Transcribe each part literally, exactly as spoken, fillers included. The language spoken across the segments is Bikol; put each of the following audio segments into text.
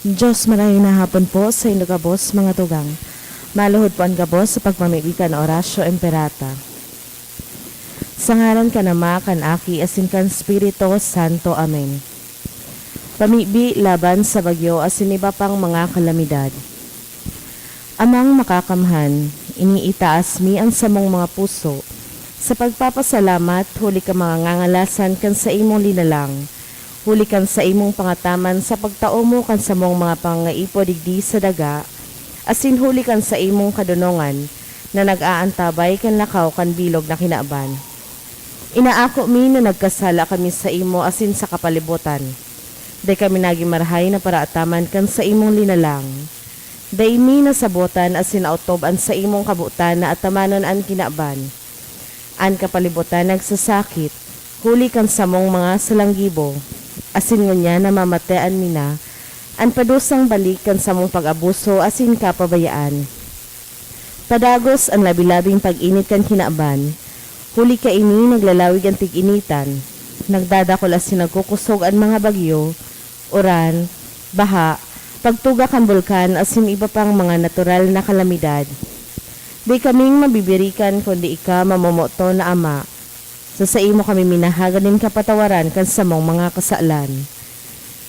Diyos, marhay na hapon po sa indo gabos, mga tugang. Maluhod po an gabos sa pagmamibi kan Oratio Imperata. Sa ngaran kan Ama, kan Aki, asin kan Espiritu Santo. Amen. Pamibi laban sa bagyo asin iba pang mga kalamidad. Amang Makakamhan, iniitaas mi an samong mga puso sa pagpapasalamat huli kan mga ngangalasan kan saimong linalang, huli kan saimong pangataman sa pagtao mo kan samong mga pangangaipo digdi sa daga, asin huli kan saimong kadonongan na nag-aantabay kan lakaw kan bilog na kinaban. Inaako mi na nagkasala kami saimo asin sa kapalibotan. Dai kami nagin marahay na paraataman kan saimong linalang. Dai mi nasabotan asin naotob an saimong kabotan na atamanon an kinaban. An kapalibotan nagsasakit, huli kan samong mga salanggibo, asin ngunyan namamatean mi na an padusang balik kan samong pag-abuso asin kapabayaan. Padagos an labi-labing pag-init kan kinaban, huli kaini naglalawig an tig-initan, nagdadakul asin nagkukosog an mga bagyo, uran, baha, pagtuga kan bulkan asin iba pang mga natural na kalamidad. Di kaming mabibirikan kundi ika, mamomoton na Ama. Sa saimo kami minahagad nin kapatawaran kan samong mga kasalan.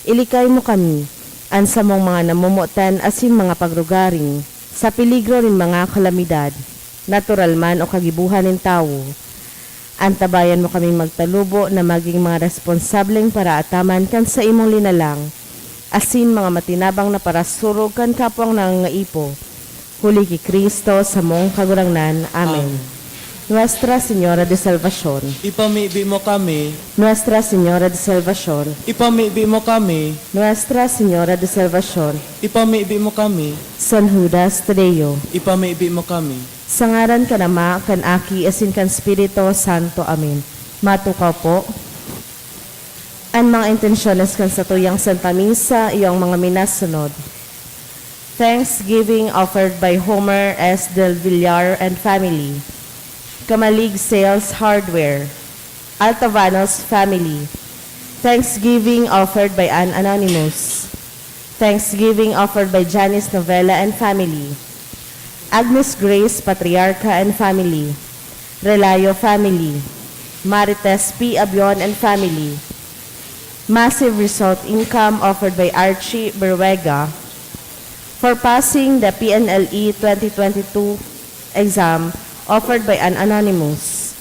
Ilikay mo kami, an samong mga namomotan asin mga pagrugaring, sa peligro nin mga kalamidad, natural man o kagibohan nin tawo. Antabayan mo kaming magtalubo na magin mga responsableng paraataman kan saimong linalang, asin mga matinabang na parasurog kan kapwang nangangaipo, huli ki Cristo samong Kagurangnan. Amen. Amen. Nuestra Señora de Salvacion. Ipamibi mo kami. Nuestra Señora de Salvacion. Ipamibi mo kami. Nuestra Señora de Salvacion. Ipamibi mo kami. San Judas Tadeo. Ipamibi mo kami. Sa ngaran kan Ama, kan Aki, asin kan Espiritu Santo. Amen. Matukaw po. An mga intensyones kan satuyang Santa Misa, iyo ang mga minasunod. Thanksgiving offered by Homer S. Del Villar and family, Camalig Sales Hardware, Altavanos family. Thanksgiving offered by an anonymous. Thanksgiving offered by Janice Novella and family, Agnes Grace Patriarca and family, Relayo family, Marites P. Abion and family. Massive result income offered by Archie Berwega for passing the P N L E twenty twenty-two exam offered by an anonymous.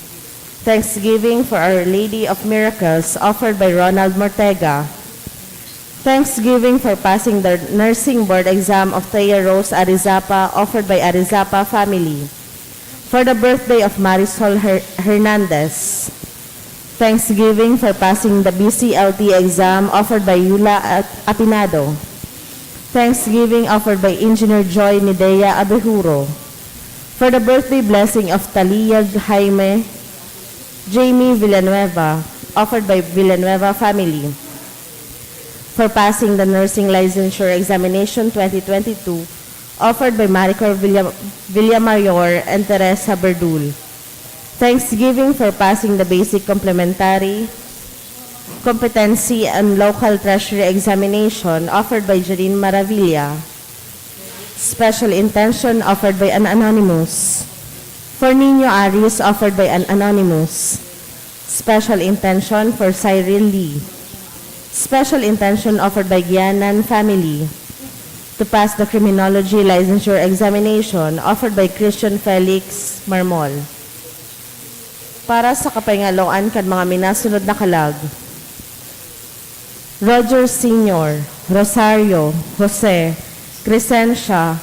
Thanksgiving for Our Lady of Miracles offered by Ronald Mortega. Thanksgiving for passing the nursing board exam of Thea Rose Arizapa, offered by Arizapa family. For the birthday of Marisol Her-, Hernandez. Thanksgiving for passing the B C L T exam, offered by Yula At-, Apinado. Thanksgiving offered by Engineer Joy Nidea Abejuro. For the birthday blessing of Talia Jaime, Jamie Villanueva, offered by Villanueva family. For passing the nursing licensure examination twenty twenty-two, offered by Maricor Villa-, Villamayor and Teresa Berdul. Thanksgiving for passing the basic complementary competency and local treasury examination, offered by Jeline Maravilla. Special intention offered by an anonymous. For Nino Aris, offered by an anonymous. Special intention for Cyril Lee. Special intention offered by Gianan family. To pass the criminology licensure examination, offered by Christian Felix Marmol. Para sa kapahingaloan kan mga minasunod na kalag, Roger Senior, Rosario, Jose, Crescencia,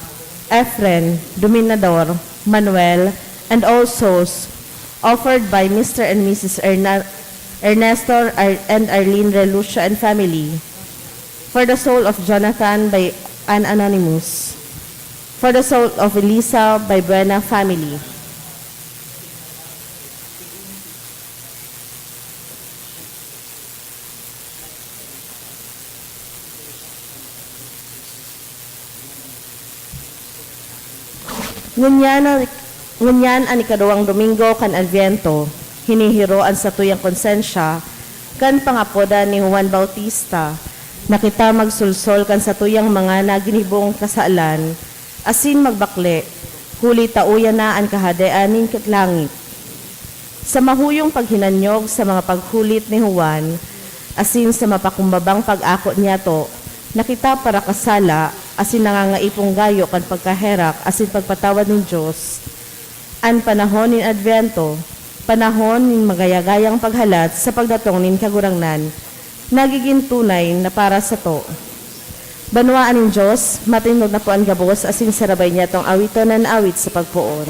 Efren, Dominador, Manuel, and all souls, offered by Mister and Missus Erna-, Ernesto Ar-, and Arlene Relucio and family. For the soul of Jonathan by an anonymous. For the soul of Elisa by Buena family. Ngunyan na, ngunyan an ikaduwang Domingo kan Adviento, hinihiro an satuyang konsensya kan pangapodan ni Juan Bautista, na kita magsolsol kan satuyang mga naginibong kasalan, asin magbakle, huli ta uya na an Kahadean nin langit. Sa mahuyong paghinanyog sa mga paghulit ni Juan, asin sa mapakumbabang pag-ako niyato, na kita parakasala asin nangangaipong gayo kan pagkaherak asin pagpatawad nin Dios, an panahon nin Advento, panahon nin magayagayang paghalat sa pagdatong nin Kagurangnan, nagigin tunay na para sato. Banwaan nin Dios, matindog na po an gabos asin sarabay niyatong awiton an awit sa pagpoon.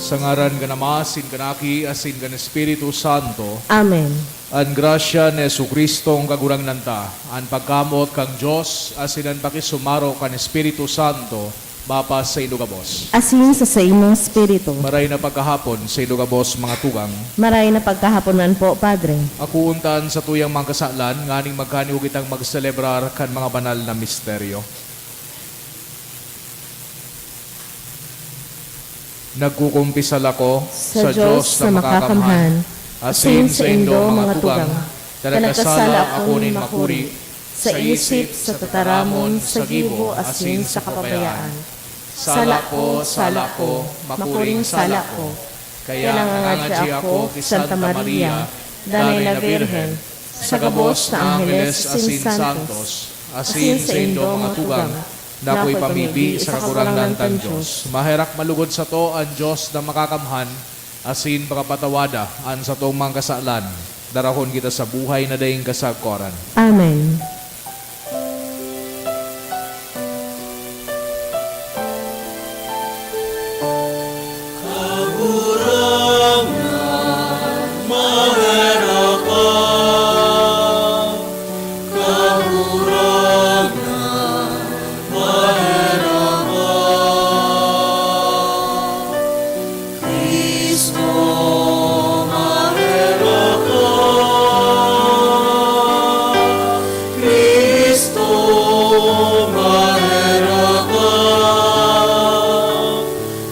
Sa ngaran kan Ama, asin kan Aki, asin kan Espiritu Santo. Amen. An grasya ni Jesu-Cristong Kagurangnan ta, an pagkamoot kan Dios, asin an pakisumaro kan Espiritu Santo, mapasaindo gabos. Asin sa saimong espiritu. Maray na pagkahapon saindo gabos, mga tugang. Maray na pagkahapon man po, Padre. Akoon ta an satuyang mga kasalan nganing magkaniho kitang magselebrar kan mga banal na misteryo. Nagkukumpisal ako sa Dios na makakamhan, asin saindo, mga tugang, ta nagkasala ako nin makuri, sa isip, sa tataramon, sa gibo, asin sa kapabayaan. Sala ko, sala ko, makuring sala ko. Kaya nangangadyi ako ki Santa Maria, Danay na Birhen, sa gabos na angheles asin santos, asin saindo, mga tugang, na akoy pamibi sa Kagurangnan tang Dios. Maherak malugod sato an Dios na makakamhan, asin pakapatawada an satong mga kasalan. Darahon kita sa buhay na daing kasagkoran. Amen. Kagurangnan, maherak ka. Kagurangnan, maherak ka. Cristo, maherak ka. Cristo, maherak ka.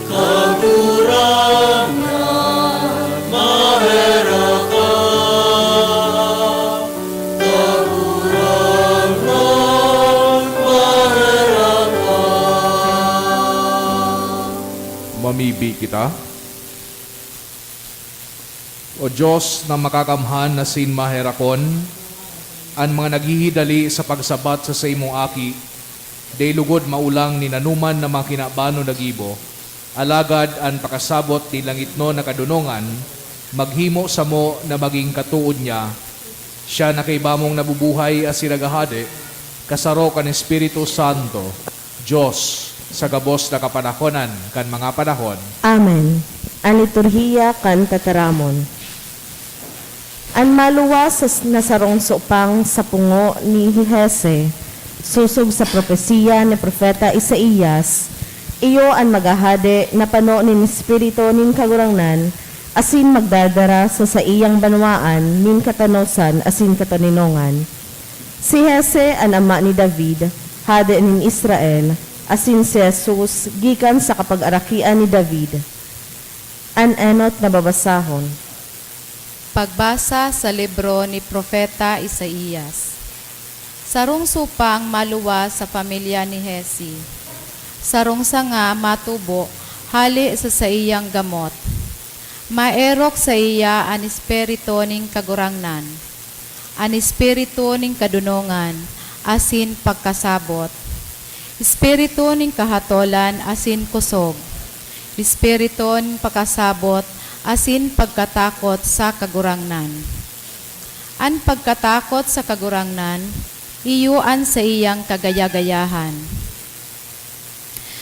Kagurangnan, maherak ka. Kagurangnan, maherak ka. Mamibi kita. O Dios na makakamhan asin maherakon, an mga naghihidali sa pagsabat sa saimong Aki, dai lugod maulang nin anoman na mga kinabanon na gibo, alagad an pakasabot nin langitnon na kadonongan maghimo samo na magin katood niya, siya na kaiba mong nabubuhay asin naghahade, kasaro kan Espiritu Santo, Dios, sa gabos na kapanahonan kan mga panahon. Amen. An Liturhiya kan Tataramon. An maluwas na sarong supang sa pungo ni Jese, sosog sa propesiya ni Propeta Isaias, iyo an maghahade na pano nin Espiritu nin Kagurangnan asin magdadara sa saiyang banwaan nin katanosan asin katoninongan. Si Jese an ama ni David, hade nin Israel, asin si Jesus gikan sa kapagarakian ni David. An enot na babasahon. Pagbasa sa libro ni Propeta Isaias. Sarong supang maluwas sa pamilya ni Hesi. Sarong sanga matubo hale sa saiyang gamot. Maerok saiya an espiritu nin Kagurangnan, an espiritu nin kadonongan asin pagkasabot, espiritu nin kahatolan asin kosog, espiritu nin pakasabot asin pagkatakot sa Kagurangnan. An pagkatakot sa Kagurangnan iyo an saiyang kagaya-gayahan.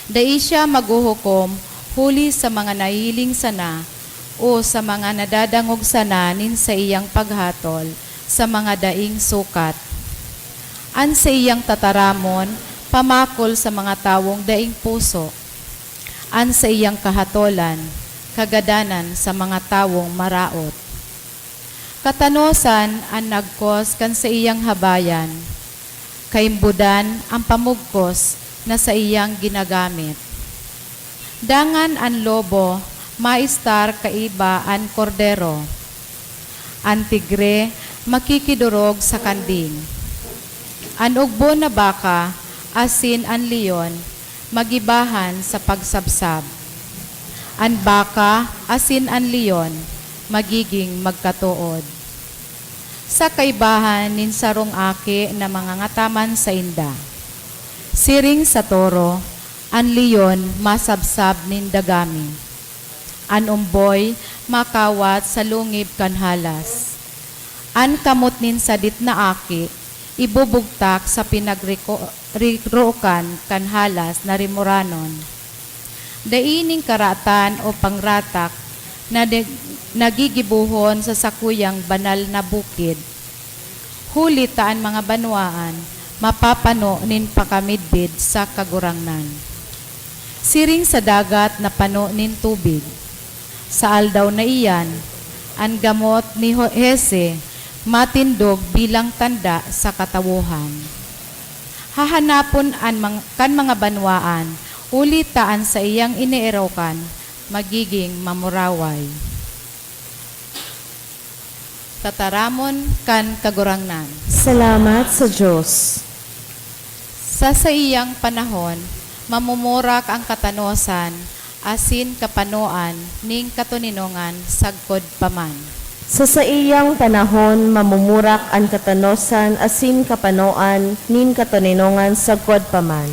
Dai siya maghuhukom huli sa mga nahiling sana o sa mga nadadangog sana nin saiyang paghatol sa mga daing sukat. An saiyang tataramon pamakol sa mga tawong daing puso. An saiyang kahatolan, kagadanan sa mga tawong maraot. Katanosan an nagkos kan saiyang habayan, kaimbodan an pamugkos na saiyang ginagamit. Dangan an lobo maestar kaiba an kordero. An tigre makikidorog sa kanding. An ugbo na baka asin an leon magibahan sa pagsabsab. An baka asin an leon magiging magkatood. Sa kaibahan nin sarong aki na mangangataman sainda. Siring sa toro, an leon masabsab nin dagami. An omboy makawat sa lungib kan halas. An kamot nin sadit na aki ibubugtak sa pinagriko-, rirokan kan halas na rimoranon. Dai nin karatan o pangratak na nag-, nagigibohon sa sakuyang banal na bukid, huli ta an mga banwaan mapapano nin pakamidbid sa Kagurangnan. Siring sa dagat na pano nin tubig, sa aldaw na iyan, an gamot ni Ho-, Hese matindog bilang tanda sa katawohan. Hahanapon an mang-, kan mga banwaan, huli ta an saiyang ineerokan magiging mamuraway. Tataramon kan Kagurangnan. Salamat sa Dios. Sa saiyang panahon, mamumurak an katanosan asin kapanoan nin katoninongan sagkod pa man. Sa saiyang panahon, mamumurak an katanosan asin kapanoan nin katoninongan sagkod pa man.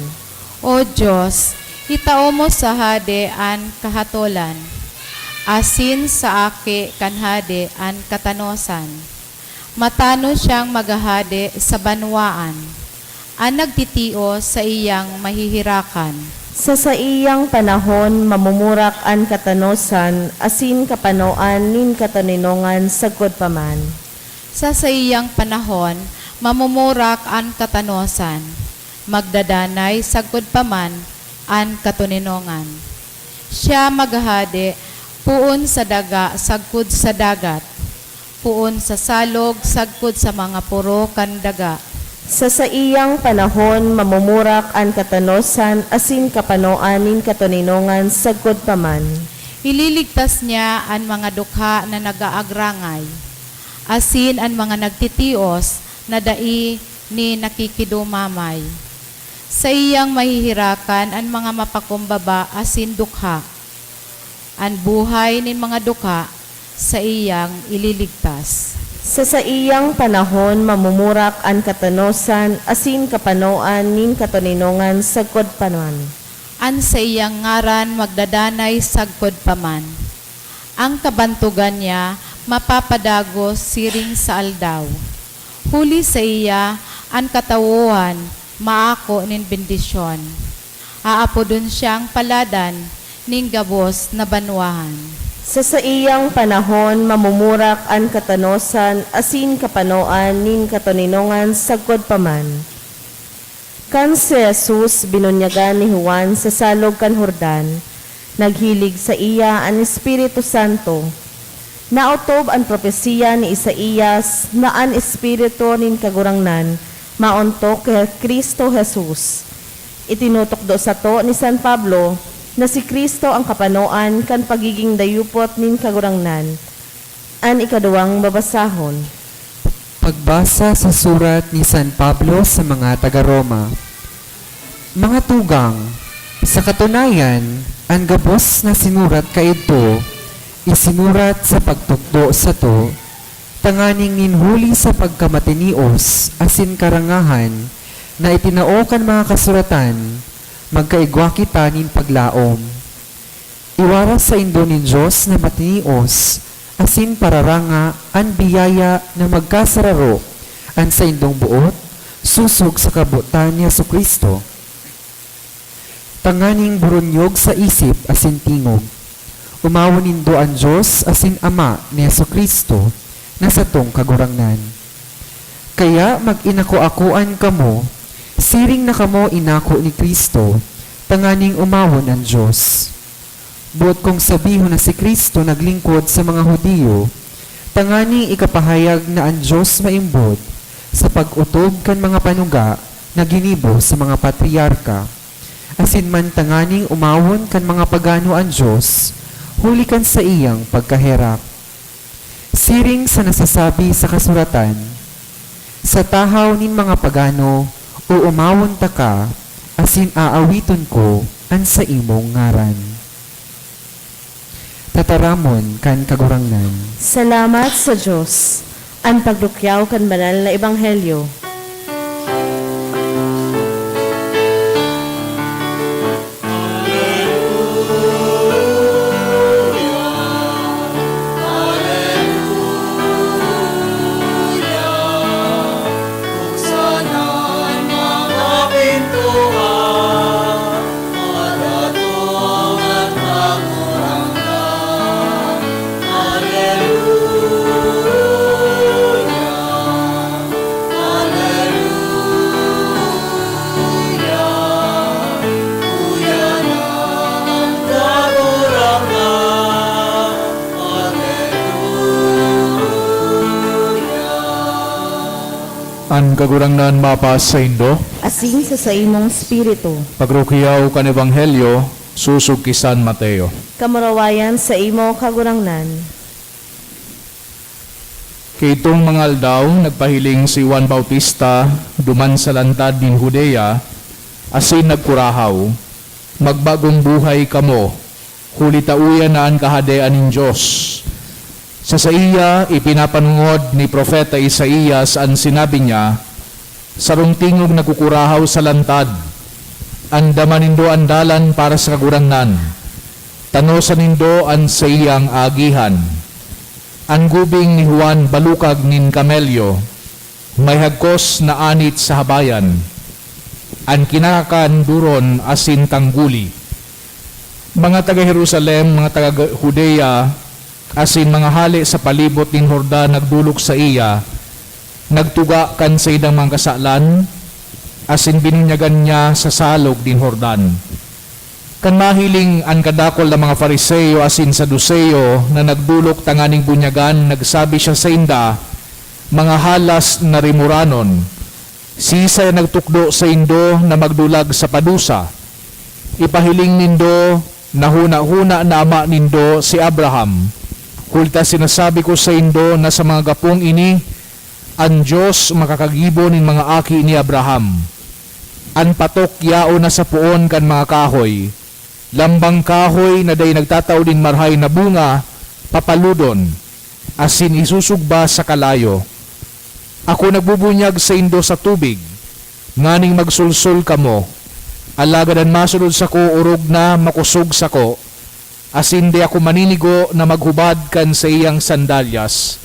O Dios, itao mo sa hade an kahatolan, asin sa aki kan hade an katanosan. Matanos siyang maghahade sa banwaan. An nagtitios saiyang mahihirakan. Sa saiyang panahon, mamumurak an katanosan asin kapanoan nin katoninongan sagkod pa man. Sa saiyang panahon, mamumurak an katanosan, magdadanay sagkod pa man an katoninongan. Siya maghahade poon sa daga sagkod sa dagat, poon sa salog sagkod sa mga poro kan daga. Sa saiyang panahon, mamumurak an katanosan asin kapanoan nin katoninongan sagkod pa man. Ililigtas niya an mga dukha na nag-aagrangay, asin an mga nagtitios na dai nin nakikidumamay. Saiyang mahihirakan an mga mapakumbaba asin dukha. An buhay nin mga dukha saiyang ililigtas. Sa saiyang panahon, mamumurak an katanosan asin kapanoan nin katoninongan sagkod pa man. An saiyang ngaran magdadanay sagkod pa man. An kabantogan niya mapapadagos siring sa aldaw. Huli saiya, an katawohan maako nin bendisyon. Aapodon siyang paladan nin gabos na banwahan. Sa saiyang panahon, mamumurak an katanosan asin kapanoan nin katoninongan sagkod pa man. Kan si Jesus binunyagan ni Juan sa Salog kan Jordan, naghilig saiya an Espiritu Santo. Naotob an propesiya ni Isaias na an Espiritu nin Kagurangnan maontok ki Cristo Jesus. Itinutukdo sato ni San Pablo, Na si Cristo an kapanoan kan pagigin dayupot nin Kagurangnan. An ikaduwang babasahon. Pagbasa sa surat ni San Pablo sa mga taga-Roma. Mga tugang, sa katunayan, an gabos na sinurat kaidto, isinurat sa pagtukdo sato, tanganing nin huli sa pagkamatinios asin karangahan na itinao kan mga kasuratan, magkaigwa kita nin paglaom. Iwaras saindo nin Dios na matinios asin pararanga an biyaya na magkasararo an saindong boot sosog sa kabotan ni Jesu-Cristo, tanganing boronyog sa isip asin tingog. Omawon nindo an Dios asin Ama ni Jesu-Cristo na satong Kagurangnan. Kaya mag-inako-akoan kamo, siring na kamo inako ni Cristo, tanganing omawon an Dios. Boot kong sabihon na si Cristo naglingkod sa mga Judio, tanganing ikapahayag na an Dios maimbod sa pag-otob kan mga panuga na ginibo sa mga patriarka, asin man tanganing omawon kan mga pagano an Dios, huli kan saiyang pagkaherak. Siring sa nasasabi sa kasuratan, "Sa tahaw nin mga pagano, oomawon taka, asin aawiton ko an saimong ngaran." Tataramon kan Kagurangnan. Salamat sa Dios. An pagdukyaw kan banal na ebanghelyo. An Kagurangnan mapasaindo. Asin sa saimong espiritu. Pagrukiyaw kan Ebanghelyo sosog ki San Mateo. Kamurawayan saimo, Kagurangnan. Kaidtong mga aldaw, nagpahiling si Juan Bautista duman sa lantad nin Judea, asin nagkurahaw, "Magbagong buhay kamo, huli ta uya na an Kahadean nin Dios." Sa saiya, ipinapanongod ni Propeta Isaias an sinabi niya, "Sarong tingog nagkukurahaw sa lantad, 'Andama nindo an dalan para sa Kagurangnan, tanosa nindo an saiyang aagihan.'" An gubing ni Juan balukag nin kamelyo, may hagkos na anit sa habayan, an kinakakan duron asin tangguli. Mga taga Jerusalem, mga taga Judea, asin mga hale sa palibot nin Jordan nagdolok saiya, nagtuga kan saindang mga kasalan, asin binunyagan niya sa salog nin Jordan. Kan mahiling an kadakul na mga Fariseo asin Saduceo na nagdolok tanganing bunyagan, nagsabi siya sainda, "Mga halas na rimoranon, siisay an nagtukdo saindo na magdulag sa padusa? Ipahiling nindo na huna-huna na ama nindo si Abraham. Huli ta sinasabi ko saindo na sa mga gapong ini, an Dios makakagibo nin mga aki ni Abraham. An patok yaon na sa poon kan mga kahoy. Lambang kahoy na dai nagtatao nin marahay na bunga, papaludon, asin isusugba sa kalayo. Ako nagbubunyag saindo sa tubig, nganing magsolsol kamo, alagad an masunod sako orog na makosog sako, asin di ako maninigo na maghubad kan saiyang sandalyas.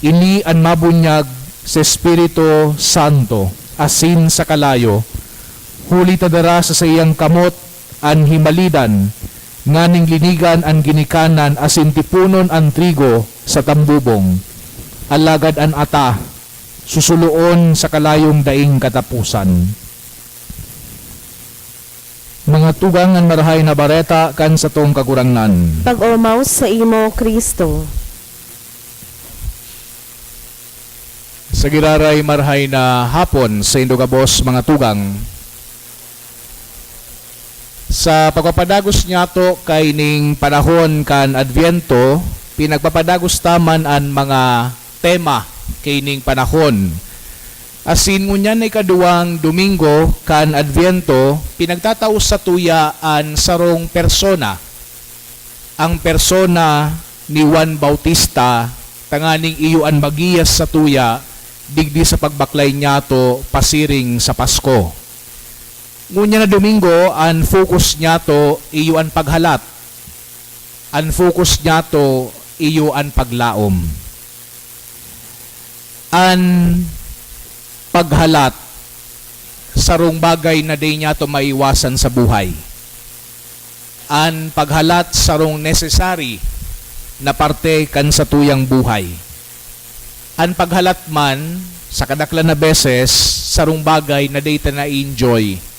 Ini an mabunyag sa Espiritu Santo asin sa kalayo, huli ta dara sa saiyang kamot an himalidan, nganing linigan an ginikanan asin tiponon an trigo sa tambubong, alagad an ata susuloon sa kalayong daing kataposan. Mga tugang, an Marahay na Bareta kan satong Kagurangnan. Pag-omaw saimo, Cristo. Sa giraray, marahay na hapon saindo gabos, mga tugang. Sa pagpapadagos niyato kaining panahon kan Adviento, pinagpapadagos ta man an mga tema kaining panahon. Asin ngunyan na ikaduwang Domingo kan Adviento, pinagtatao satuya an sarong persona, ang persona ni Juan Bautista, tanganing iyo an magiyas satuya digdi sa pagbaklay niyato pasiring sa Pasko. Ngunyan na Domingo, an focus niyato iyo an paghalat. An focus niyato iyo an paglaom. An paghalat, sarong bagay na dai niyato maiwasan sa buhay. An paghalat, sarong necessary na parte kan satuyang buhay. An paghalat man, sa kadaklan na beses, sarong bagay na dai ta na-enjoy.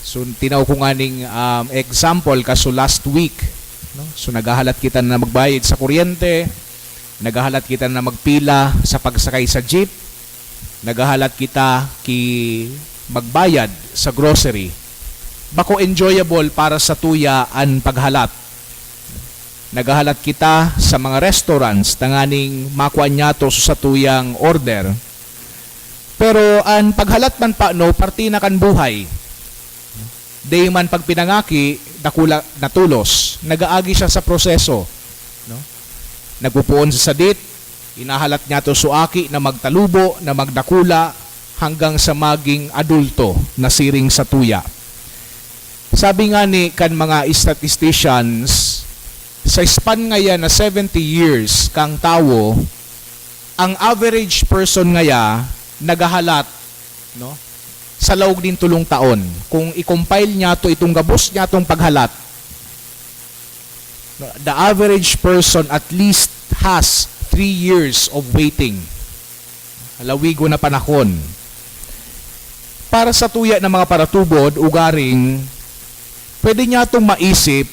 So, tinaw ko nganing, um, example, kaso last week, no? So, naghahalat kita na magbayad sa kuryente, naghahalat kita na magpila sa pagsakay sa jeep, naghahalat kita ki magbayad sa grocery. Bako enjoyable para satuya an paghalat. Naghahalat kita sa mga restaurants tanganing makua niyato sa satuyang order. Pero an paghalat man pa, no, parte na kan buhay. Dai man pagpinangaki, dakula na tolos. Nagaagi siya sa proseso, no? Nagpupoon sa sadit, inahalat niyato so aki na magtalubo, na magdakula, hanggang sa maging adulto na siring satuya. Sabi ngani kan mga statisticians, sa span ngaya na seventy years kang tawo, ang average person ngaya naghahalat, no, sa laog nin tolong taon. Kung i-compile niyato itong gabos niyatong paghalat, no, the average person at least has three years of waiting. Halawigon na panahon. Para satuya na mga paratubod, ugaring, pwede niyatong maisip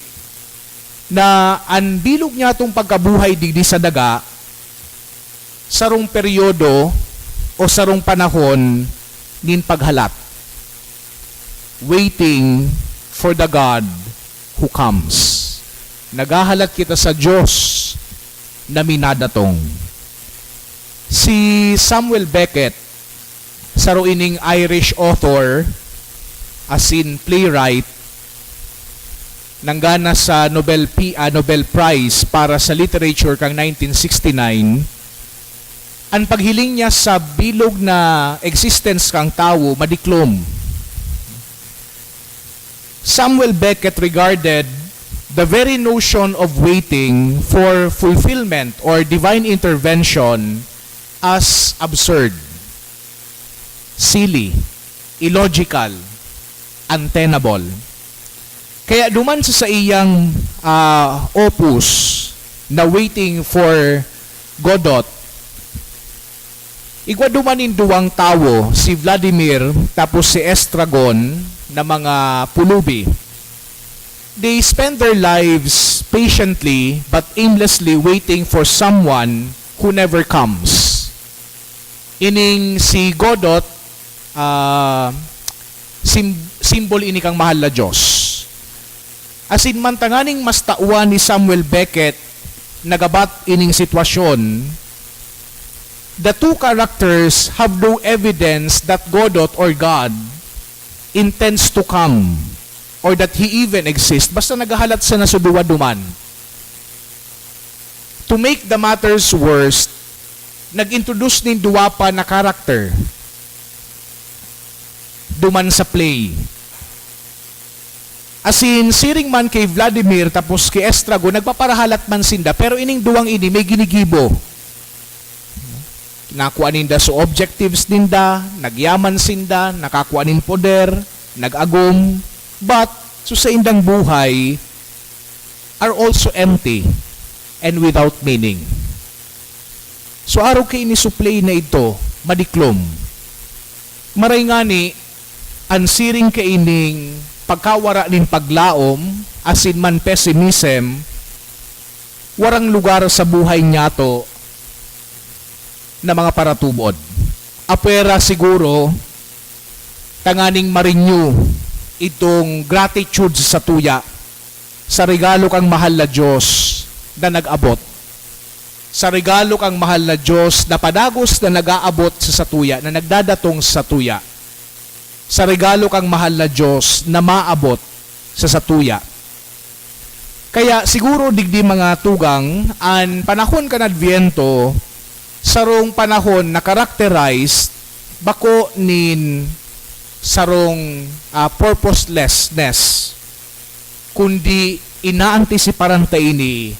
na an bilog niyatong pagkabuhay digdi sa daga, sarong peryodo o sarong panahon nin paghalat. Waiting for the God who comes. Naghahalat kita sa Diyos na minadatong. Si Samuel Beckett, saro ining Irish author, asin playwright, nanggana sa Nobel Pi-, ah, Nobel Prize para sa Literature kan nineteen sixty-nine, an paghiling niya sa bilog na existence kan tawo madiklom. Samuel Beckett regarded the very notion of waiting for fulfillment or divine intervention as absurd, silly, illogical, untenable. Kaya duman sa saiyang, ah, opus na Waiting for Godot, igwa duman nin duwang tawo, si Vladimir tapos si Estragon, na mga pulubi. They spend their lives patiently but aimlessly waiting for someone who never comes. Ining si Godot, ah, sim-, symbol ini kan mahal na Diyos. Asin man tanganing mas tawan ni Samuel Beckett na gabat ining sitwasyon, the two characters have no evidence that Godot or God intends to come or that He even exists. Basta naghahalat sana sa duwa duman. To make the matters worse, nag-introduce nin duwa pa na character duman sa play. Asin, siring man ki Vladimir tapos ki Estragon, nagpaparahalat man sinda, pero ining duwang ini may ginigibo. Nakua ninda so objectives ninda, nagyaman sinda, nakakua nin poder, nag-agom, but so saindang buhay are also empty and without meaning. So, arog kaini so play na idto, madiklom. Maray ngani, an siring kaining pagkawara nin paglaom asin man pessimism, warang lugar sa buhay niyato na mga paratubod. Apwera siguro, tanganing ma-renew itong gratitude sa satuya, sa regalo kang mahal na Diyos na nag-abot. Sa regalo kang mahal na Diyos na padagos na nag-aabot sa satuya, na nagdadatong sa satuya. Sa regalo kang mahal na Diyos na maabot sa satuya. Kaya siguro, digdi, mga tugang, an panahon kan Adviento, sarong panahon na characterized bako nin sarong, ah, purposelessness, kundi inaantisiparan ta ini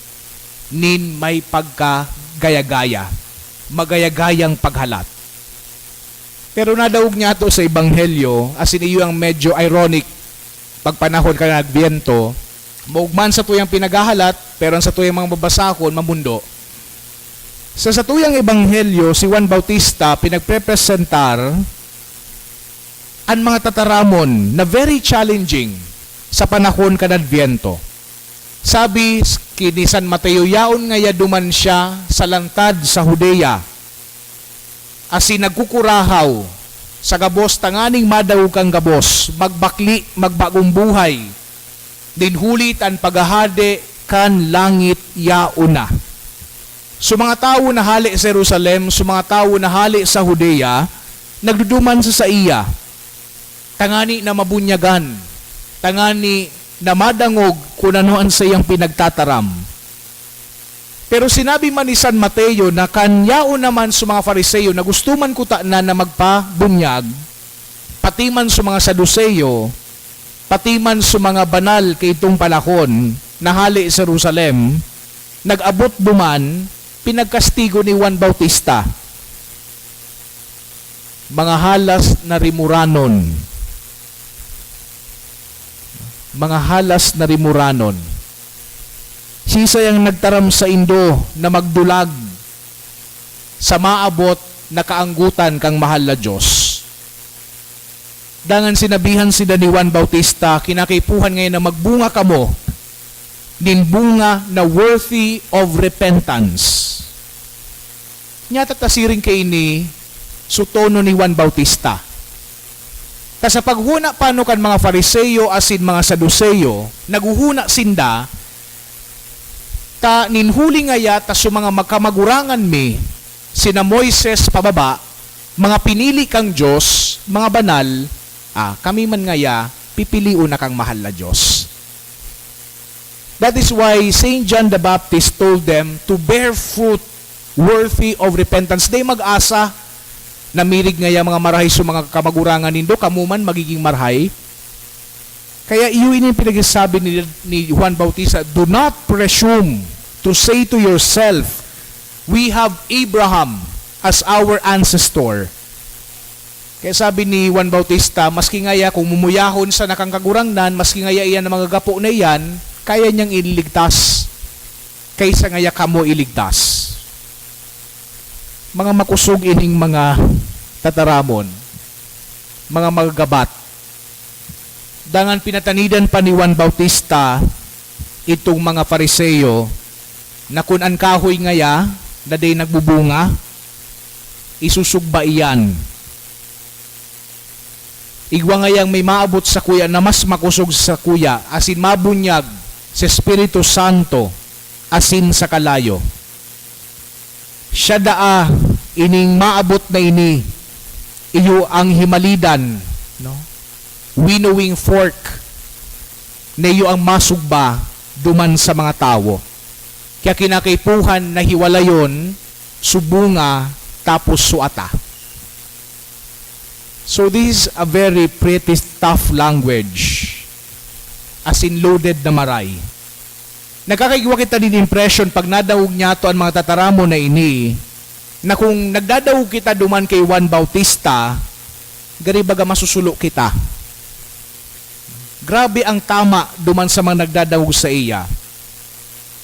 nin may pagkagaya-gaya, magaya-gayang paghalat. Pero nadaog niya ato sa Ebanghelyo, asin iyo ang medyo ironic pagpanahon kan Adviento, maugma an satuyang pinaghahalat, pero an satuyang mga babasahon, mamundo. Sa satuyang Ebanghelyo, si Juan Bautista pinagprepresentar an mga tataramon na very challenging sa panahon kan Adviento. Sabi ki ni San Mateo, yaon ngaya duman siya sa lantad sa Judea, asin nagkukurahaw sa gabos tanganing madangog kan gabos, magbakle, magbagong buhay, nin huli ta an paghahade kan langit yaon na. So, mga tawo na hale sa Jerusalem, so, mga tawo na hale sa Judea, nagduduman sa saiya, tangani na mabunyagan, tangani na madangog kun ano an saiyang pinagtataram. Pero sinabi man ni San Mateo na kan yaon naman sa mga Fariseo na gusto man kutana na magpabunyag, pati man sa mga Saduceo, pati man sa mga banal kaitong panahon na hale sa Jerusalem, nag-abot duman, pinagkastigo ni Juan Bautista. Mga halas na rimuranon. Mga halas na rimuranon. Siisay ang nagtaram saindo na magdulag sa maabot na kaanggotan kan mahal na Diyos? Dangan sinabihan sinda ni Juan Bautista, kinakaipuhan ngayon na magbunga kamo nin bunga na worthy of repentance. Nyata ta siring kaini su tono ni Juan Bautista. Ta sa paghona pa no kan mga Fariseo asin mga Saduceo, naghuhona sinda, ta nin huli ngaya ta su mga magkamagurangan mi, sina Moises pababa, mga pinili kan Dios, mga banal, ah, kami man ngaya, pipilion na kan mahal na Dios. That is why Saint John the Baptist told them to bear fruit worthy of repentance. Dai mag-asa na mirig ngaya mga marahay sa mga kamagurangan nindo, kamo man magiging marahay. Kaya iyo ini ang pinagsasabi ni, ni Juan Bautista, "Do not presume to say to yourself, 'We have Abraham as our ancestor.'" Kaya sabi ni Juan Bautista, maski ngaya kung mumuyahon sana kan Kagurangnan, maski ngaya iyan na mga gapo na iyan, kaya niyang ililigtas, kaysa ngaya kamo iligtas. Mga makosog ining mga tataramon, mga magagabat. Dangan pinatanidan pa ni Juan Bautista itong mga Fariseo na kun an kahoy ngaya na dai nagbubunga, isusugba iyan. Igwa ngayang may maabot sakuya na mas makosog sakuya, asin mabunyag sa Espiritu Santo asin sa kalayo. Siya daa ining maabot na ini, iyo ang himalidan, no? Winnowing fork na iyo ang masugba duman sa mga tawo. Kaya kinakaipuhan na hiwalayon su bunga tapos su ata. So this is a very pretty tough language, as in loaded na maray. Nakakaigwa kita nin impression pag nadangog niyato an mga tataramon na ini, na kung nagdadangog kita duman kay Juan Bautista, gari baga masusulo kita. Grabe ang tama duman sa mga nagdadangog saiya.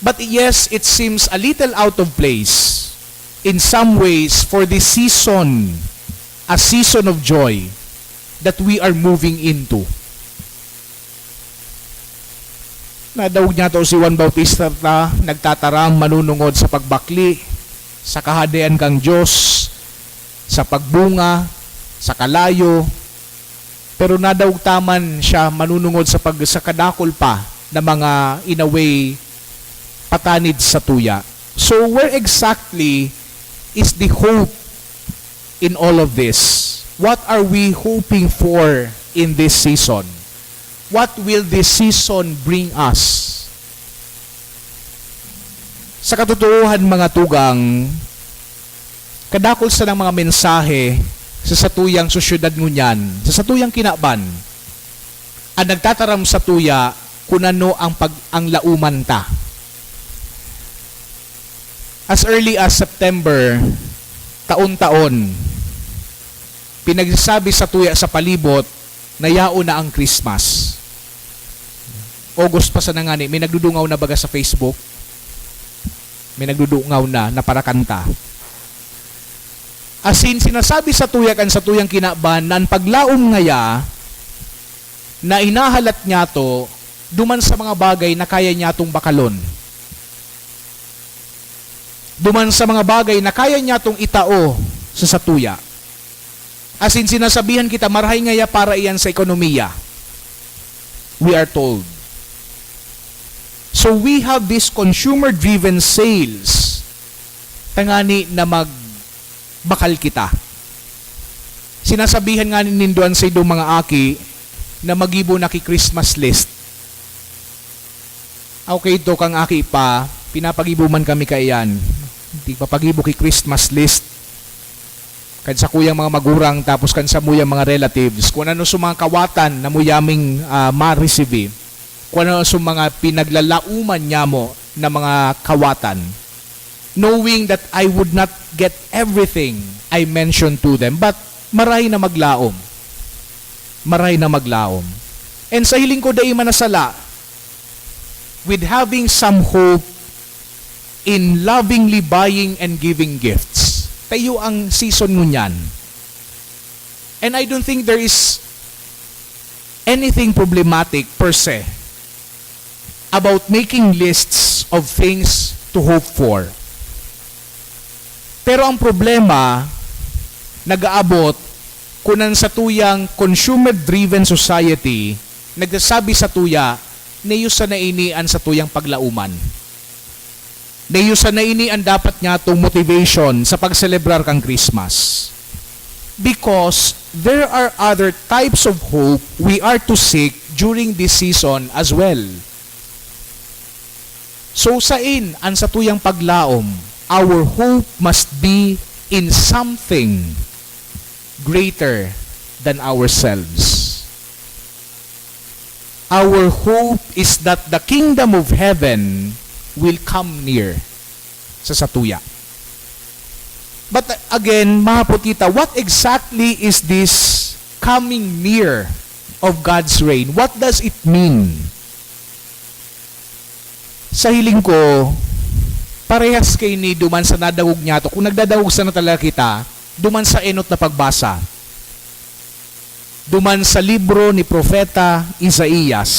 But yes, it seems a little out of place in some ways for this season, a season of joy that we are moving into. Nadangog niyato si Juan Bautista na nagtataram manunungod sa pagbakle, sa Kahadean kan Dios, sa pagbunga, sa kalayo. Pero nadaog ta man siya manunungod sa pag-, sa kadakul pa na mga, in a way, patanid sa tuya. So, where exactly is the hope in all of this? What are we hoping for in this season? What will this season bring us? Sa katotoohan, mga tugang, kadakul sanang mga mensahe sa satuyang sosyedad ngunyan, sa satuyang kinaban, an nagtataram satuya kun ano ang pag-, ang lauman ta. As early as September, taon-taon, pinagsasabi satuya sa palibot na yaon na ang Christmas. August pa sana ngani, may nagdudungaw na baga sa Facebook. May nagdudungaw na, na parakanta. Asin sinasabi satuya kan satuyang kinaban na an paglaom ngaya na inahalat niyato duman sa mga bagay na kaya niyatong bakalon. Duman sa mga bagay na kaya niyatong itao sa satuya. Asin sinasabihan kita, marahay ngaya para iyan sa ekonomiya. We are told. So we have this consumer-driven sales tangani na magbakal kita. Sinasabihan nga nindo an saindong mga aki na magibo na ki Christmas list. Okay, to kang aki pa, pinapagibo man kami kaiyan. Tigpapagibo ki Christmas list. Kan sakuyang mga magurang, tapos kan samuyang mga relatives, kung ano sa mga kawatan na mo yaming, ah, ma-receive, kung ano sa mga pinaglalauman niya mo na mga kawatan, knowing that I would not get everything I mentioned to them, but maray na maglaom. Maray na maglaom. And sa hiling ko, dai man nasala with having some hope in lovingly buying and giving gifts. Tayo ang season ngunyan. And I don't think there is anything problematic per se about making lists of things to hope for. Pero ang problema, nag-aabot kun an satuyang consumer-driven society nagsasabi satuya na iyo sana ini an satuyang paglauman. Na iyo sana ini an dapat niyatong motivation sa pagselebrar kan Christmas. Because there are other types of hope we are to seek during this season as well. So, sain an satuyang paglaom? Our hope must be in something greater than ourselves. Our hope is that the kingdom of heaven will come near sa satuya. But again, mahapot kita, what exactly is this coming near of God's reign? What does it mean? Sa hiling ko, parehas kaini duman sa nadangog niyato. Kung nagdadangog sana talaga kita, duman sa enot na pagbasa, duman sa libro ni Propeta Isaias,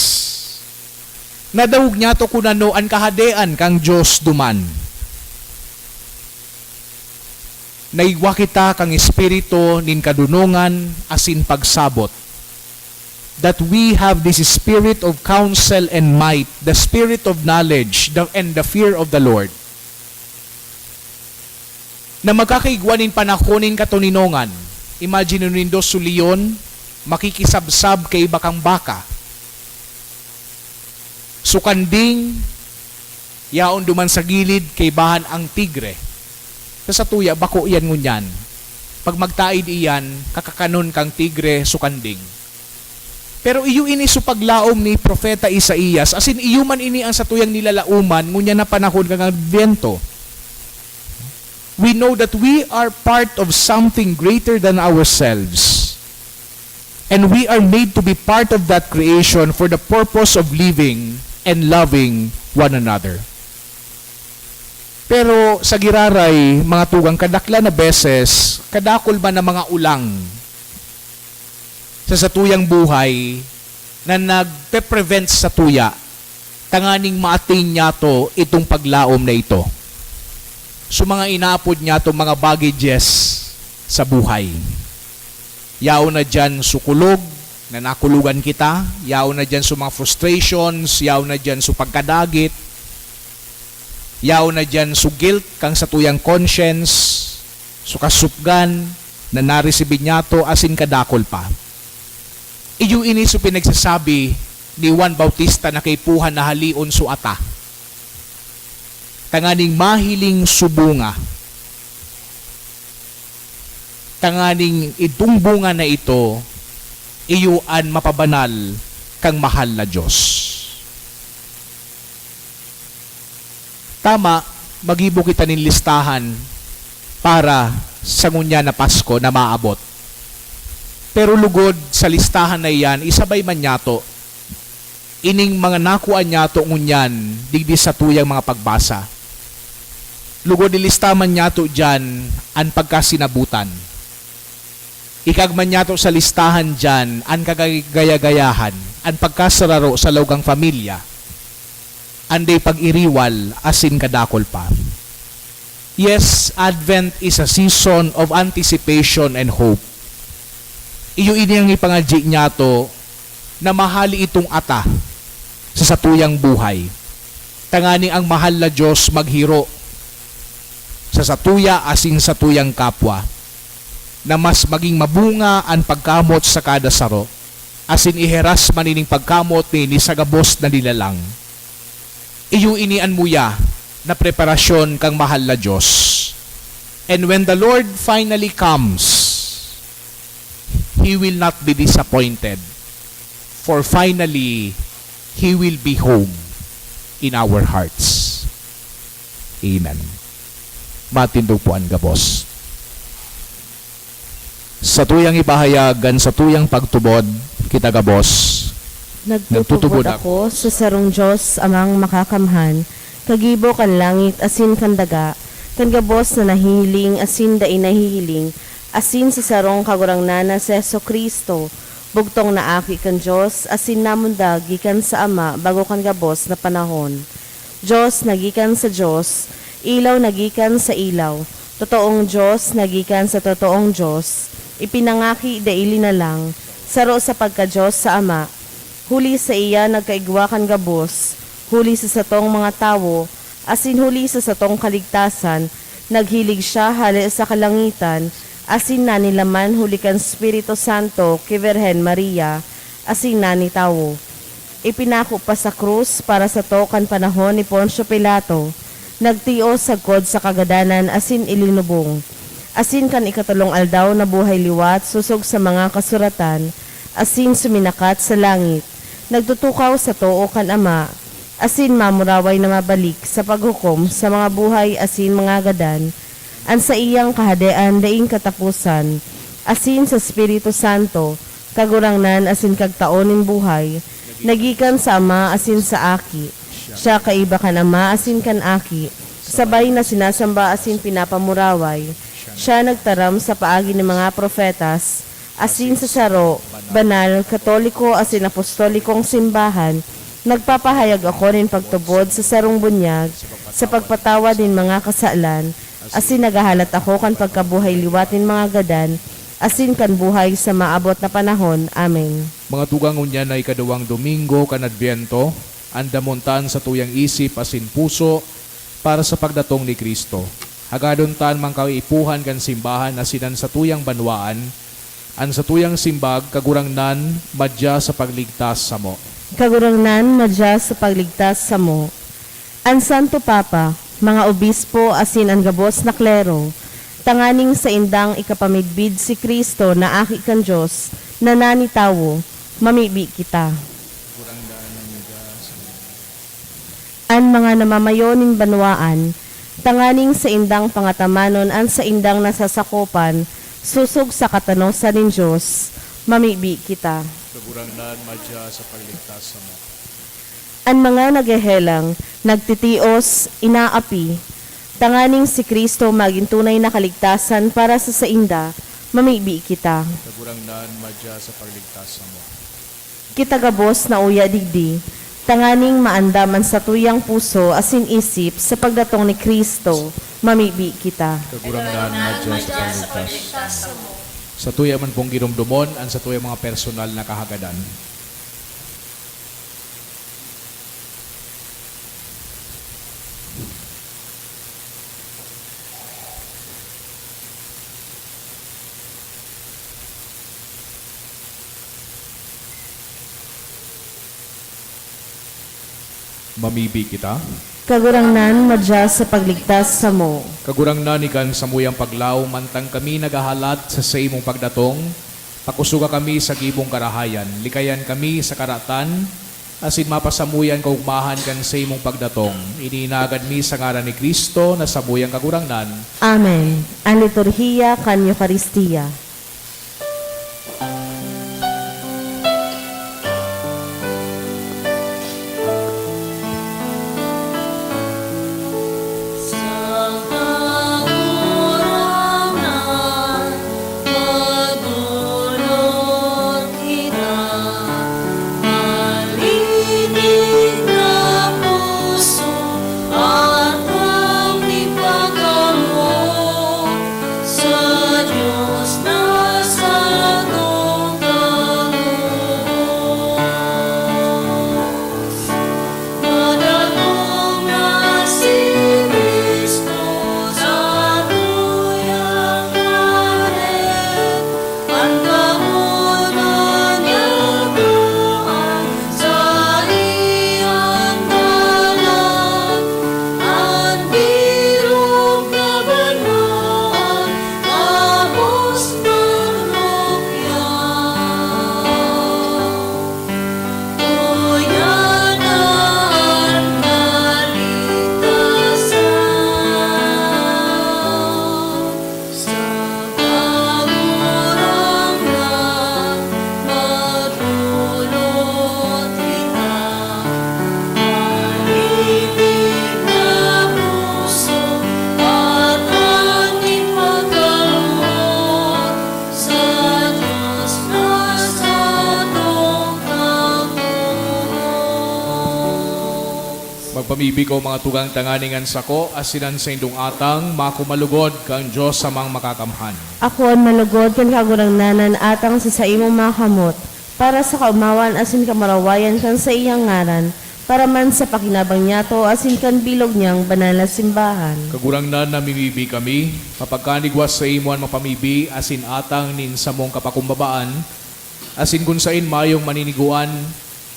nadangog niyato kun ano an Kahadean kan Dios duman. Naigwa kita kan espiritu nin kadonongan asin pagsabot, that we have this spirit of counsel and might, the spirit of knowledge, the, and the fear of the Lord, na magkakaigwa nin panahon nin katoninongan. Imagine nindo, suliyon, makikisabsab kaiba kan baka. Sukanding, yaon duman sa gilid, kaibahan ang tigre. Sa satuya, bako iyan ngunyan. Pag magtaid iyan, kakakanon kang tigre, sukanding. Pero iyo ini sa paglaom ni Propeta Isaias, asin iyo man ini ang satuyang nilalaoman ngunyan na panahon kan Adbyento. We know that we are part of something greater than ourselves. And we are made to be part of that creation for the purpose of living and loving one another. Pero sa giraray, mga tugang, kadaklan na beses, kadakul man na mga ulang sa satuyang buhay na nagpe-prevent satuya tanganing ma-attain niyato itong paglaom na ito. So, mga inaapod niyato, mga baggages sa buhay. Yaon na diyan sukulog, na nakulogan kita, yaon na diyan sa mga frustrations, yaon na diyan sa pagkadagit, yaon na diyan sa guilt kan satuyang conscience, sa kasupgan na naresibi niyato asin kadakul pa. Iyo ini sa pinagsasabi ni Juan Bautista na kaipuhan na haleon sa ata, tanganing mahiling sa bunga, tanganing idtong bunga na ito, iyo an mapabanal kan mahal na Dios. Tama, maggibo kita nin listahan para sa ngunyan na Pasko na maabot. Pero lugod sa listahan na iyan, isabay man niyato ining mga nakua niyato ngunyan digdi satuyang mga pagbasa. Lugod ilista man niyato diyan an pagkasinabutan. Ikagman niyato sa listahan diyan an kagaya-gayahan, an pagkasararo sa laog kan pamilya, an dai pag-iriwal, asin kadakul pa. Yes, Advent is a season of anticipation and hope. Iyo ini an ipangadyi niyato na mahali itong ata sa satuyang buhay, tanganing ang mahal na Dios maghiro sa satuya asin satuyang kapwa, na mas maging mabunga an pagkamot sa kada saro, asin iheras man ining pagkamot nin sa gabos na nilalang. Iyo ini an muya na preparasyon kan mahal na Dios. And when the Lord finally comes, He will not be disappointed, for finally, He will be home in our hearts. Amen. Matindog po an gabos. Satuyang ipahayag an satuyang pagtubod, kita gabos. Nagtutubod Nagtutubod ako sa sarong Dios, Amang Makakamhan, kagibo kan langit asin kan daga, kan gabos na nahihiling asin dai nahihiling, asin sa sarong Kagurangnan na si Jesu-Cristo, bugtong na Aki kan Dios asin namundag gikan sa Ama bago kan gabos na panahon. Dios na gikan sa Dios, ilaw na gikan sa ilaw, totoong Dios na gikan sa totoong Dios, ipinangaki dai linalang, saro sa pagka-Dios sa Ama. Huli saiya nagkaigwa kan gabos, huli sa satong mga tawo, asin huli sa satong kaligtasan, naghilig siya hale sa kalangitan, asin nanilaman huli kan Espiritu Santo ki Birhen Maria, asin nanitawo. Ipinako pa sa krus para sato kan panahon ni Poncio Pilato, nagtios sagkod sa kagadanan asin ilinubong. Asin kan ikatolong aldaw nabuhay liwat sosog sa mga kasuratan, asin suminakat sa langit, nagtutukaw sa too kan Ama, asin mamuraway na mabalik sa paghukom sa mga buhay asin mga gadan. An saiyang Kahadean daing kataposan, asin sa Espiritu Santo, Kagurangnan asin Kagtao nin buhay, na gikan sa Ama asin sa Aki. Siya kaiba kan Ama asin kan Aki, sabay na sinasamba asin pinapamuraway. Siya nagtaram sa paagi nin mga propetas, asin sa saro, banal, katoliko asin apostolikong simbahan, nagpapahayag ako nin pagtubod sa sarong bunyag, sa pagpatawad nin mga kasalan, asin naghahalat ako kan pagkabuhay liwat nin mga gadan, asin kan buhay sa maabot na panahon. Amen. Mga tugang, ngunyan na ikaduwang Domingo kan Adbyento, andamon ta an satuyang isip asin puso para sa pagdatong ni Cristo. Hagadon ta an mga kaipuhan kan simbahan asin an satuyang banwaan, an satuyang simbag, Kagurangnan, madya sa pagligtas samo. Kagurangnan, madya sa pagligtas samo. An Santo Papa, mga obispo asin an gabos na klero, tanganing saindang ikapamidbid si Cristo na Aki kan Dios na nani tawo, mamibi kita. An mga namamayo nin banwaan, tanganing saindang pangatamanon an saindang nasasakopan, sosog sa katanosan nin Dios, mamibi kita. Kagurangnan, madya sa pagligtas samo. An mga naghehelang, nagtitios, inaapi, tanganing si Cristo magin tunay na kaligtasan para sa sainda, mamibi kita. Kagurangnan, madya sa pagligtas samo. Kita gabos na uya digdi, tanganing maandam an satuyang puso asin isip sa pagdatong ni Cristo, mamibi kita. Kagurangnan, madya sa pagligtas samo. Satuya man pong giromdomon an satuyang mga personal na kahagadan. Mamibi kita. Kagurangnan, madya sa pagligtas samo. Kagurangnan, ikan samuyang paglaom, mantang kami naghahalat sa saimong pagdatong, pakusoga kami sa gibong karahayan, likayan kami sa karatan, asin mapasamuyan kaogmahan kan saimong pagdatong. Ini inagad mi sa ngaran ni Cristo na samuyang Kagurangnan. Amen. An liturhiya kan Eukaristia. Sa Dios na satong Kagurangnan. Madatong na si Cristo sa tuyang ngaran, an kaonon niya kaan sa iyang dalan, an bilog na banal. Tapos parokya, uya na an kaligtasan. Sa Kagurangnan, maglulot kita, malipig na puso, at an ipagkaloob sa Dios na satong Kagurangnan. Magpamibi ko, mga tugang, tanganing an sako asin an saindong atang makumalugod kan Dios Amang Makakamhan. Ako an malugod kan Kagurangnan na an atang sa saimong makamot, para sa kaomawan asin kamurawayan kan saiyang ngaran, para man sa pakinabang niyato asin kan bilog niyang banal na simbahan. Kagurangnan, namimibi kami, mapagkanigwa saimo an mapamibi asin atang nin samong kapakumbabaan, asin kun saen mayong maninigoan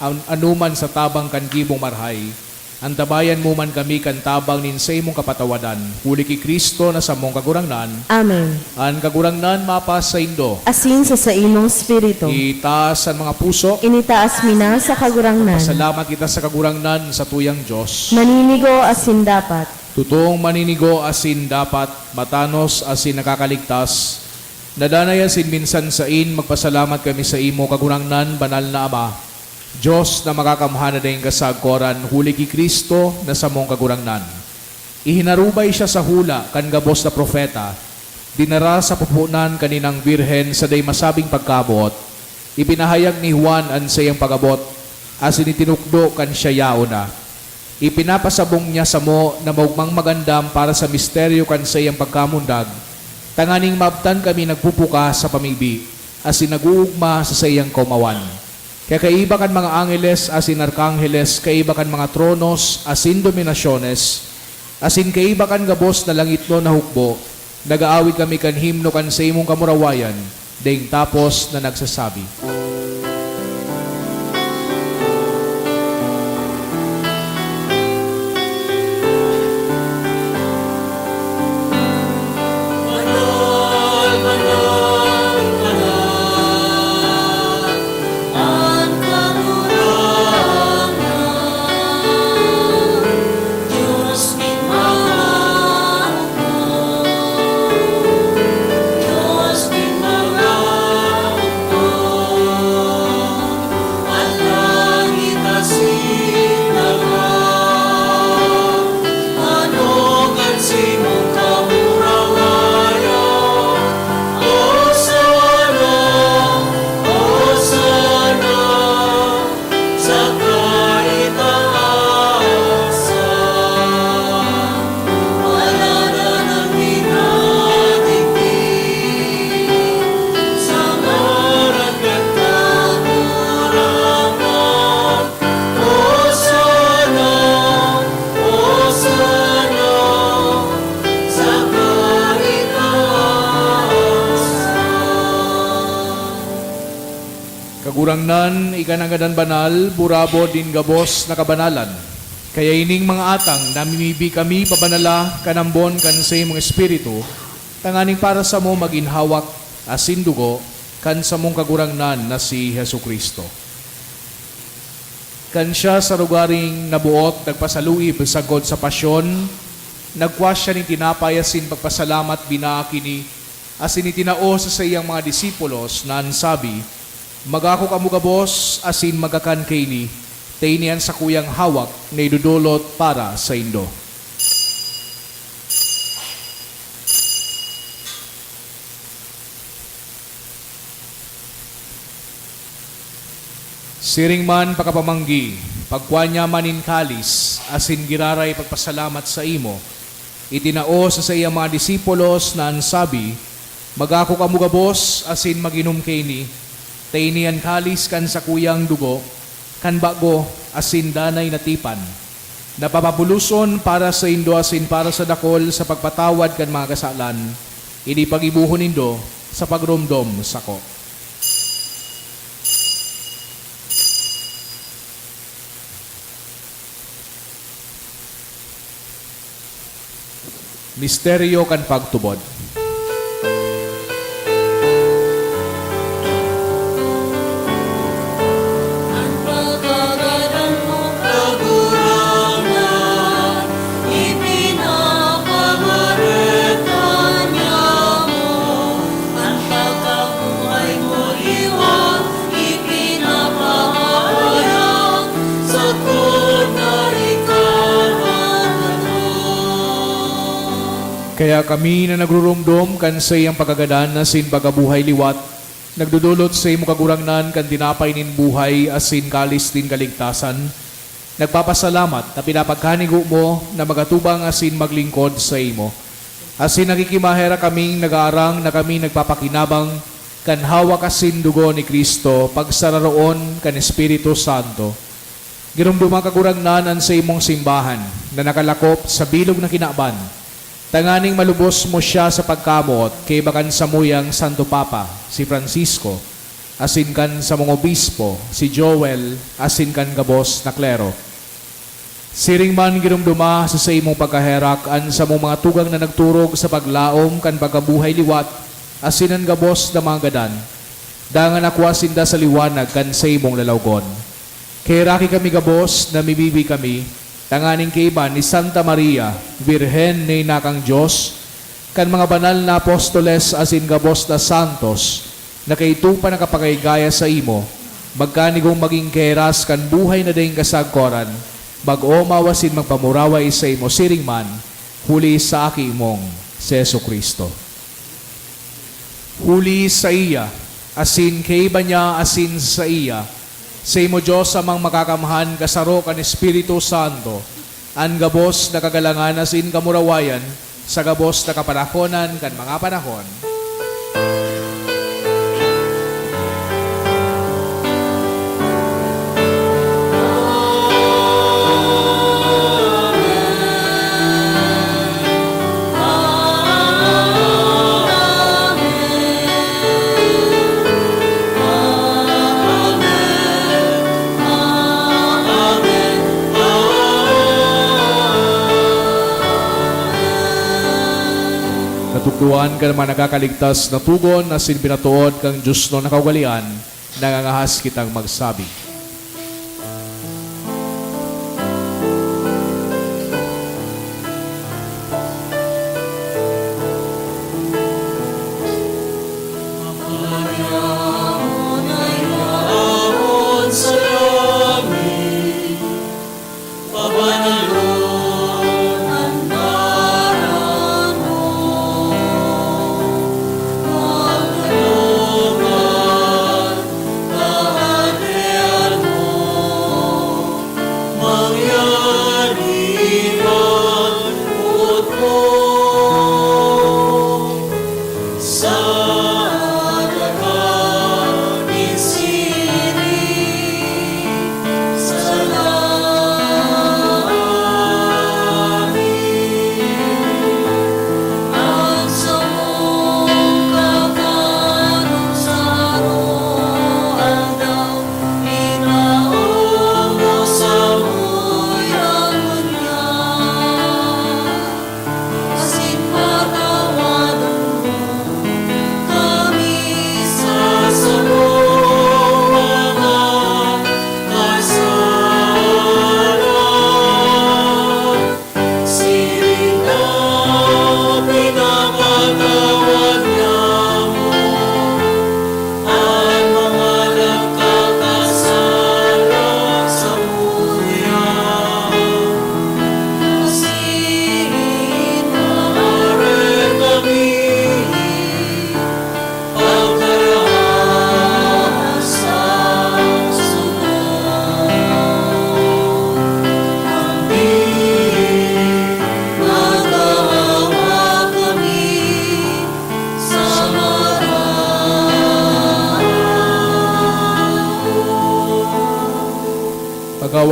an anoman sa tabang kan gibong marahay, antabayan mo man kami kan tabang nin saimong kapatawadan, huli ki Cristo na samong Kagurangnan. Amen. An Kagurangnan mapasaindo. Asin sa saimong espiritu. Itaas an mga puso. Initaas mi na sa Kagurangnan. Pasalamat kita sa Kagurangnan, satuyang Dios. Maninigo asin dapat. Totoong maninigo asin dapat, matanos asin nakakaligtas, na danay asin minsan sain magpasalamat kami saimo, Kagurangnan, banal na Ama, Dios na Makakamhan na daing kasagkoran, huli ki Cristo na samong Kagurangnan. Ihinarubay siya sa hula kan gabos na propeta, dinara sa pupunan kan inang Birhen sa dai masabing pagkamoot. Ipinahayag ni Juan an saiyang pag-abot, asin itinukdo kan siya yaon na. Ipinapasabong niya samo na maogmang magandam para sa misteryo kan saiyang pagkamundag, tanganing maabtan kami nagpupuka sa pamibi, asin nag-oogma sa saiyang kaomawan. Kaya kaiba kan mga angeles asin arkangheles, kaiba kan mga tronos asin dominasyones, asin kaiba kan gabos na langitnon na hukbo, nag-aawit kami kan himno kan saimong kamurawayan, daing tapos na nagsasabi. Kagurangnan, ika nangadan banal, burabod nin gabos na kabanalan. Kaya ining mga atang namimibi kami pabanala kan ambon kan saimong Espiritu, tanganing para samo magin hawak asin dugo kan samong Kagurangnan na si Jesu-Cristo. Kan siya sa lugaring naboot nagpasaluib sagkod sa pasyon, nagkua siya nin tinapay asin pagpasalamat binaak ini, asin itinao sa saiyang mga disipulos na an sabi, "Magako kamo gabos asin magkakan kaini, ta ini an sakuyang hawak na idodolot para saindo." Siring man pakapamanggi, pagkua niya man nin kalis asin giraray pagpasalamat saimo, itinao sa saiyang mga disipulos na an sabi, "Magako kamo gabos asin mag-inom kaini, ta ini an kalis kan sakuyang dugo, kan bago asin danay na tipan, na papabuloson para saindo asin para sa dakol sa pagpatawad kan mga kasalan. Ini paggibohon nindo sa pagromdom sako." Misteryo kan pagtubod. An pagkagadan mo, Kagurangnan, ipinapamareta niamo. An pagkabuhay mo liwat, ipinapahayag, sakot na ikaw an Kagurangnan. Kaya kami na nagruromdom kan saiyang pagkagadan asin pagkabuhay liwat, nagdodolot saimo, Kagurangnan, kan tinapay nin buhay asin kalis nin kaligtasan, nagpapasalamat ta pinapagkanigo mo na mag-atubang asin maglingkod saimo. Asin nakikimaherak kaming nag-aarang na kami nagpapakinabang kan hawak asin dugo ni Cristo pagsararoon kan Espiritu Santo. Giromdoma, Kagurangnan, an saimong simbahan na nakalakop sa bilog na kinaban, tanganing malubos mo siya sa pagkamoot kaiba kan samuyang Santo Papa, si Francisco, asin kan samong obispo, si Joel, asin kan gabos na klero. Siring man, giromdoma sa saimong pagkaherak an samong mga tugang na nagturog sa paglaom kan pagkabuhay liwat asin an gabos na mga gadan, dangan akua sinda sa liwanag kan saimong lalawgon. Kaheraki kami gabos, namimibi kami, tanganing kaiba ni Santa Maria, Birhen na ina kan Dios, kan mga banal na apostoles asin gabos na santos, na kaidto pa nakapagkaigaya saimo, magkanigong magin kaheras kan buhay na daing kasagkoran, mag-omaw asin magpamuraway saimo siring man, huli sa Aki mong si Jesu-Cristo. Huli saiya, asin kaiba niya, asin saiya, saimo, Dios Amang Makakamhan, kasaro kan Espiritu Santo, an gabos na kagalangan asin kamurawayan, sa gabos na kapanahonan kan mga panahon. Katukdoan kan mga nakakaligtas na togon asin pinatood kan diosnon na kaugalean, nangangahas kitang magsabi.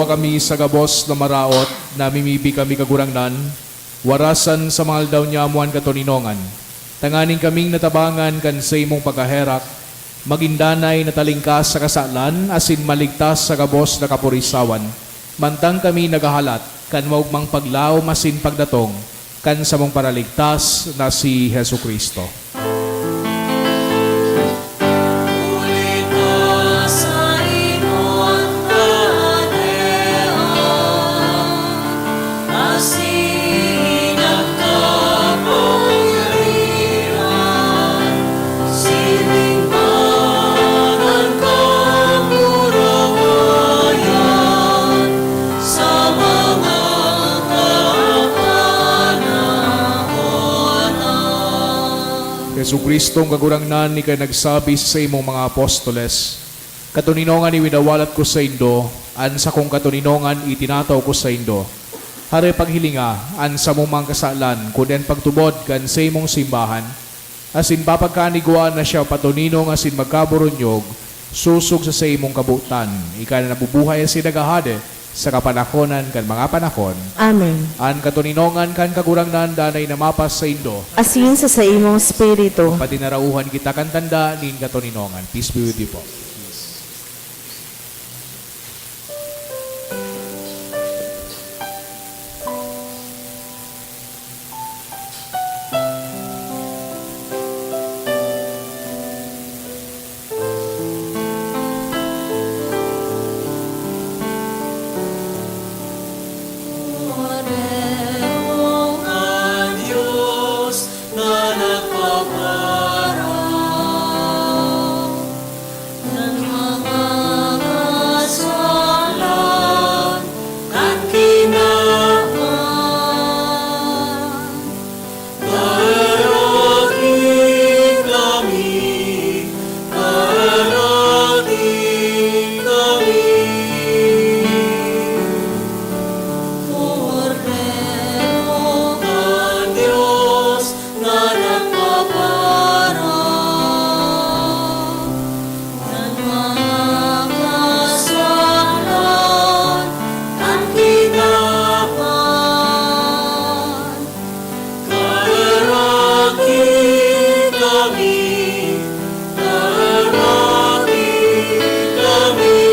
kami sa gabos na maraot, namimibi kami, Kagurangnan, warasan sa mga aldaw niamo an katoninongan, tanganing kaming natabangan kan saimong pagkaherak, magin danay na talingkas sa kasalan asin maligtas sa gabos na kaporisawan, mantang kami naghahalat kan maogmang paglaom asin pagdatong kan samong Paraligtas na si Jesu-Cristo. Huli ta sa imo an kahadean, asin an kapangyarihan, sining man an kamurawayan, sa mga kapanahonan. Jesu-Cristong Kagurangnan, ika nagsabi sa imong mga apostoles, "Katoninongan iwinawalat ko saindo, an sakong katoninongan itinataw ko saindo." Hare, paghilinga an samong mga kasalan, kundi an pagtubod kan saimong simbahan, asin papagkaigwaan na siya patoninong asin magkaburunyog, sosog sa saimong kabotan, ika na nabubuhay asin naghahade sa kapanahonan kan mga panahon. Amen. An katoninongan kan Kagurangnan danay na mapas saindo. Asin sa saimong espiritu. Pati narauhan kita kan tanda nin katoninongan. Peace be with you po. Kordero kan Dios na nagpaparao kan mga kasalan kan tinawan. Karaki kami, karaki kami. Kordero kan Dios na nagpaparao kan mga kasalan kan tinawan. Karaki kami, karaki kami.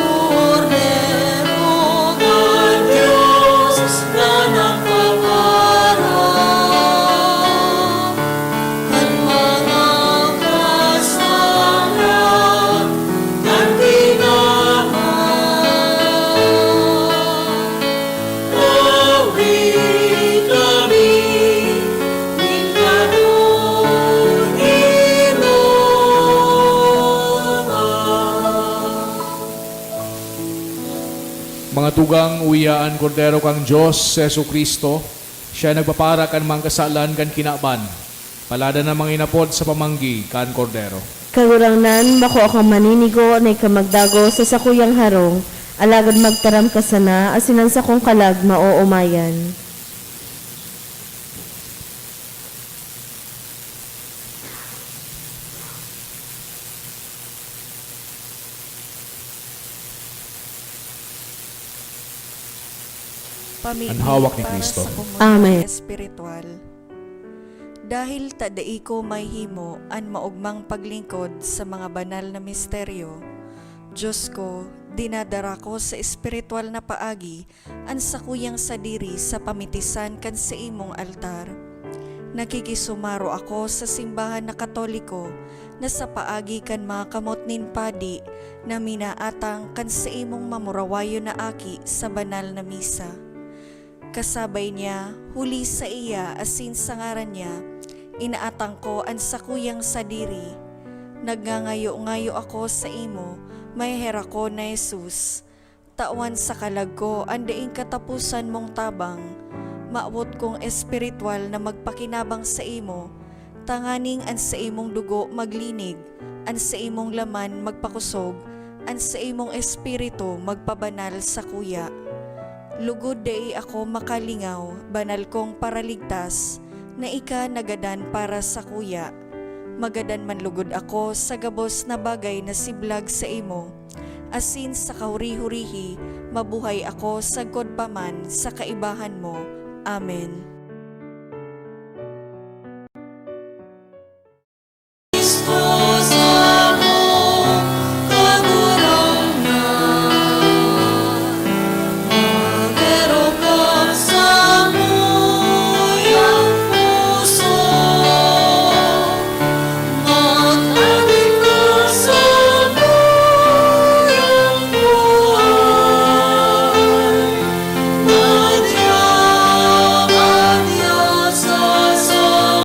Kordero kan Dios na nagpaparao kan mga kasalan kan tinawan. Pawi kami nin katoninongan. Mga tugang, uya an Kordero kan Dios, si Jesu-Cristo. Siya nagpapara kan mga kasalan kan kinaban. Palada na mga inapod sa pamanggi kan Kordero. Kagurangnan, bako akong maninigo na ika magdagos sa sakuyang harong, alagad magtaram ka sana, asin an sakong kalag maoomayan. Pamigdi An hawak ni para Cristo. Sa komunidad Amen. Espiritual. Dahil ta dai ko mahimo an maogmang paglingkod sa mga banal na misteryo, Diyos ko, dinadara ko sa espiritual na paagi an sakuyang sadiri sa pamitisan kan saimong altar. Nakikisumaro ako sa simbahan na Katoliko na sa paagi kan mga kamot nin padi na minaatang kan saimong mamurawayon na aki sa banal na misa. Kasabay niya, huli saiya asin sa ngaran niya, inaatang ko an sakuyang sadiri. Nagngangayo-ngayo ako saimo, maheherak ko na Jesus. Tawan sa kalag ko an daing kataposan mong tabang. Mawot kong espiritual na magpakinabang saimo, tanganing an saimong dugo maglinig, an saimong laman magpakosog, an saimong espiritu magpabanal sakuya. Lugod dai ako makalingaw, banal kong Paraligtas, na ika nagadan para sakuya. Magadan man lugod ako sa gabos na bagay na siblag saimo, asin sa kahuri-hurihi, mabuhay ako sagkod pa man sa kaibahan mo. Amen.